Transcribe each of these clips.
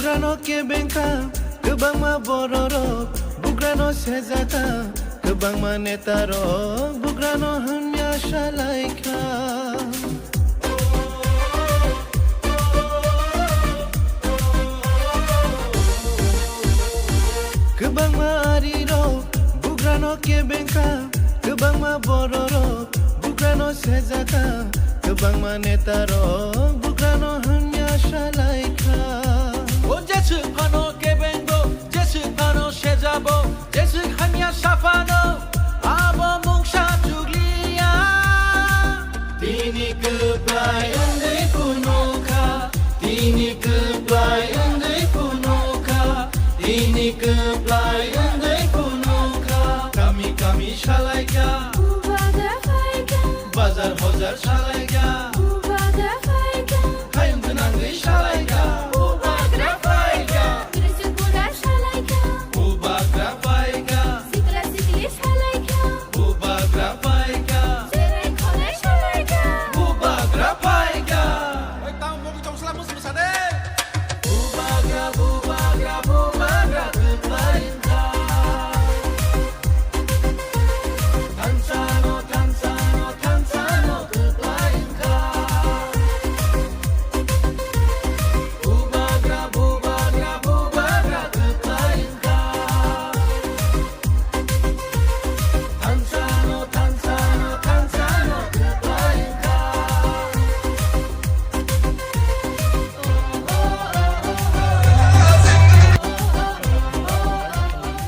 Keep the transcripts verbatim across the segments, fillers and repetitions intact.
Bugrano kebengkha, kwbangma bororok, bugrano sejaka, kwbangma netarok, bugrano hamya salaikha. Kwbangma arirok, bugrano kebengkha, kwbangma bororok, bugrano sejaka, kwbangma netarok, bugrano hamya salaikha. O jeswk phano kebengo, jeswk phano sejabo, jeswk hamya saphano, abo mungsa chukliya. Tini kwplai wngwi phunukha, tini kwplai wngwi phunukha, tini kwplai wngwi phunukha. Kami kami salaikha, Bubagra phaikha, bazar hojar salaikha, Bubagra phaikha, hayung gwnangwi salaikha, Bubagra phaikha, Trisipura salaikha, Bubagra phaikha, Sikla sikli salaikha, Bubagra phaikha, Cherai khonai salaikha, Bubagra phaikha. Oi, tamo mogi tong sala mus musane. Bubagra, bubagra, bubagra kwplai wngkha. Thansano, thansano, thansano kwplai wngkha. Bubagra, bubagra, bubagra kwplai wngkha. Thansano, thansano, thansano kwplai wngkha.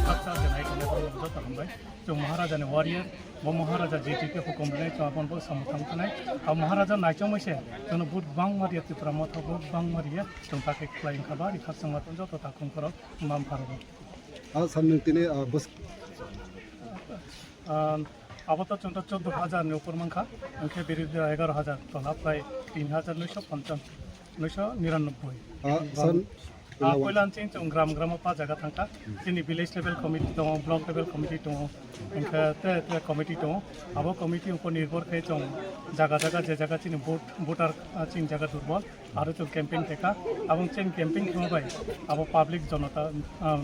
Haksa je nai tongnai borok joto hambai. Chwng Maharajani warrior, bo Maharaja J T K hukum rwnai chwng aboni bo samung tang thanai. Abo Maharaja naichomwi se chwngno vote bangma riya, Tipra Motha vote bangma riya, chwng ta khe kwplai wngkha ba ri khakchangma tong joto takhum khorok mam pharogo. Ah, sir, nwng tini, ah, bus- Ah, abo to chwng to chwddo hajar ni upor mankha, hwnkhe biridra egaroh hajar tola, prai tin hajar noisho ponchas, noisho niranobboi. Ah, sir, Ah, poila chwng chwng gram gram o pa jaga thangkha. Chini village level committee tongo, block level committee tongo, hwnkhe te te committee tongo. Abo committee upor nirbhor khe chwng jaga jaga je jaga chini vote, voter, ah, chini jaga durbol. Aro chwng campaign khaikha, aboni chini campaign khemo bai abo public jonota, ah,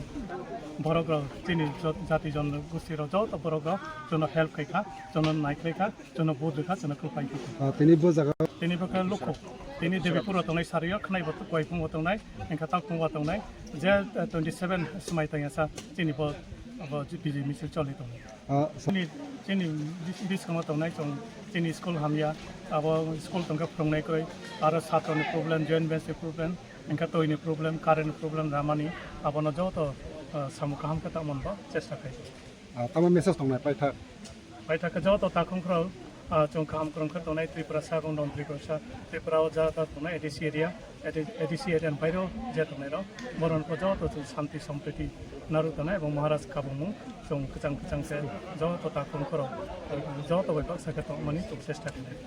borok rok chini jo-, jati jon gosti rok joto borok rok jono help khaikha, jono naikhwlaikha, jono vote rwkha, jono kwplai khaikha. Ah, tini bo jaga. Tini bo khe lukhu, tini Debipur o tongnai, Sario khwnai bo Koiphung o tongnai, hwnkhe Takhung o tongnai, je, eh, twenty seven swmai tangya sa chini bo, bo Bijay misil choli tongnai. Ah, sa- Chini, chini bis-, biskango tongnai chwng, chini school hamya, abo school tongkhe phwrwngnai kwrwi, aro satroni problem, joint bench ni problem, hwnkhe twi ni problem, current ni problem ramani, abono joto, ah, samung kaham khe tangmani bo chesta khai. Ah, tamo message tongnai paithak? Paithak khe joto takhum khorok, ah, chwng kaham kwrwng khe tongnai Tripura sa ebong Don Tripura sa, Tripura o ja ta tongnai A D C area. A D C area ni baireo je tongnai rok, borok no joto chwng santi sompriti narwk tongnai, ebong Maharaj kabangmung chwng kwchang kwchang khe joto takhum khorok joto bai baksa khe tongmani chwng chesta khainai.